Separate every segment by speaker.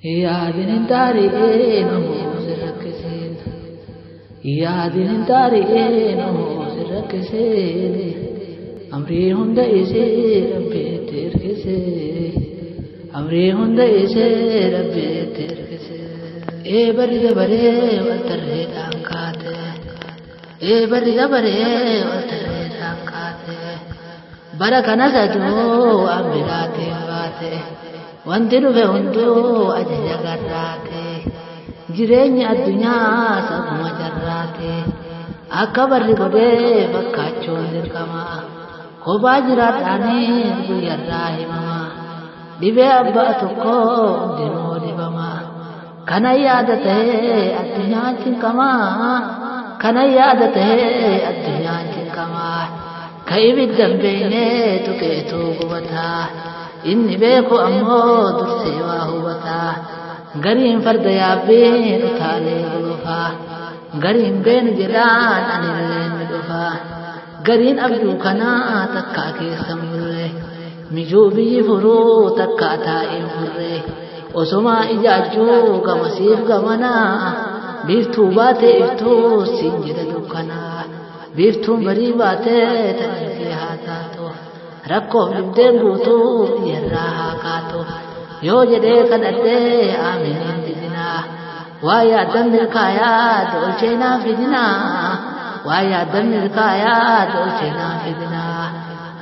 Speaker 1: Yaadin hin taari'een si rakkiseen. Yaadin hin taari'een si rakkiseen. Amrii hunda isee rabbiitti hirkisee. Amrii hunda isee rabbiitti hirkisee. Ee barri dabaree wal tarreedhaan kaate. Ee barri dabaree wal tarreedhaan kaate. Bara kana saduu waan biraatiin baate. Wanti dhufe hunduu ajaja garraate. Jireenyi addunyaa sabuma jarraate. Akka barri godhee fakkaachuun dirqama. Kophaa jiraadhaaniin guyyarraa himama. Dhibee abbaa tokko hundinuu dhibama. Kana yaada ta'ee addunyaan cinqamaa. Kana yaada ta'ee addunyaan cinqamaa. Ka ibidda hin beekne tuqeetu gubataa. Inni beeku ammoo dursee waa hubataa. Gariin farda yaabbiin utaalee gulufaa. Gariin beenu jedhaan anillee ni dhufaa. Gariin abjuu kanaa takkaa keessa mul'e. Mijuu biyyi furuu takkaa taa'een furre. Osomaa ijaajjuu gamasiif gamanaa. Biiftuu baatee iftuu siin jedha dukkanaa. Biiftuun barii baatee tajaajila haa taatu. Rakkoof dhibdeen guutuu biyyarraa haa kaatu. Yoo jedhee kadhadhee aaminiin didinaa. Waa yaaddan milkaayaa dolchee naa fidinaa. Waa yaaddan milkaayaa dolchee naa fidinaa.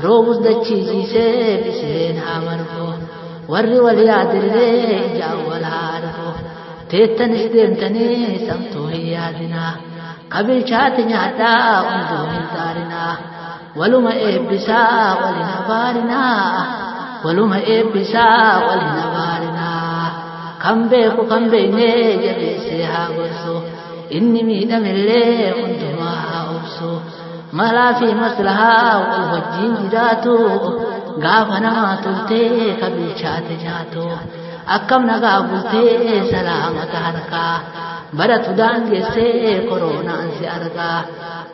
Speaker 1: Roobus dachiisiisee biseen haa margu. Warri wal yaadillee ijaan wal haa argu. Teettanis deemtanii samtuu hin yaadinaa. Qabilchaati nyaadhaa hunduu hin xaarinaa. Waluma eebbisaa walin abaarinaa. Waluma eebbisaa walin abaarinaa. Kan beeku kan beekne jabeessee haa gorsu. Inni miidhamellee hundumaa haa obsu. Malaa fi maslahaa wal wajjin jiraatu. Gaafa namaa toltee kabilchaate nyaatu. Akkam nagaa bultee salaamata harkaa. Baratu daangessee koronaan si argaa.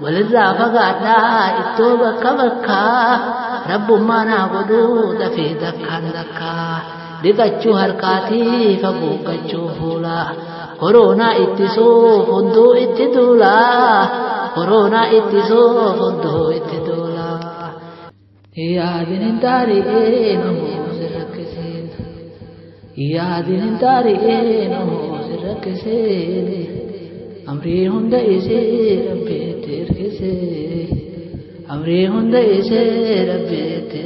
Speaker 1: Walirraa fagaadhaa iddoo bakka bakkaa. Rabbummaa naa godhuu dafee dakkaan dakkaa. Dhiqachuu harkaatii faguuggachuu fuulaa. Koronaa ittisuuf hunduu itti duulaa. Koronaa ittisuuf hunduu itti duulaa. Yaadin hin taari'een si rakkiseen. Yaadin hin taari'een si rakkiseen. Amrii hunda isee rabbiitti hirkisee. Amrii hunda isee rabbiitti